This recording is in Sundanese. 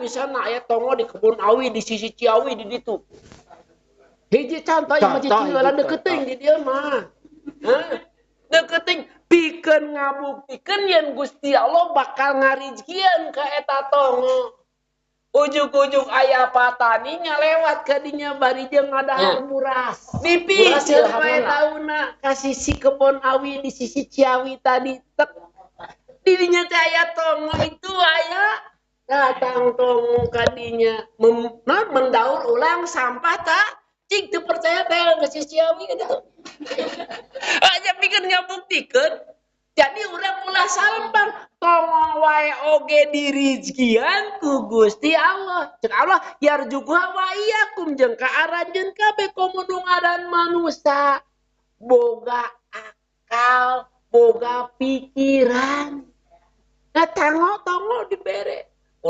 Misalnya aya tongo di kebun awi di sisi Ciawi di ditu. Hiji contoh ieu mah, Contoh, cicing heula, hiji deukeut teuing di dieu mah. Hah? Deukeut teuing pikeun ngabuktikeun yen Gusti Allah bakal ngarizkian ka eta tongo. Ujug-ujug aya patani lewat ka dinya bari jeung ngadahar buras. Buras Dipikir ilhamna. Bae tauna ka sisi kebon awi di sisi Ciawi tadi, tek. Didinya teh aya tongo itu, aya datang tongo kadinya nah, mendaur ulang sampah. Tak cik teu percaya teh ke sisi Ciawi gitu aja pikir ngabuktikeun. Jadi urang ulah salempang, tongo wae oge dirizkian ku Gusti Allah. Cek Allah yarzuquha wa iyyakum, jeung ka aranjeun kabeh komo nu ngaran manusa boga akal, boga pikiran. Nah, tongo tongo dibere.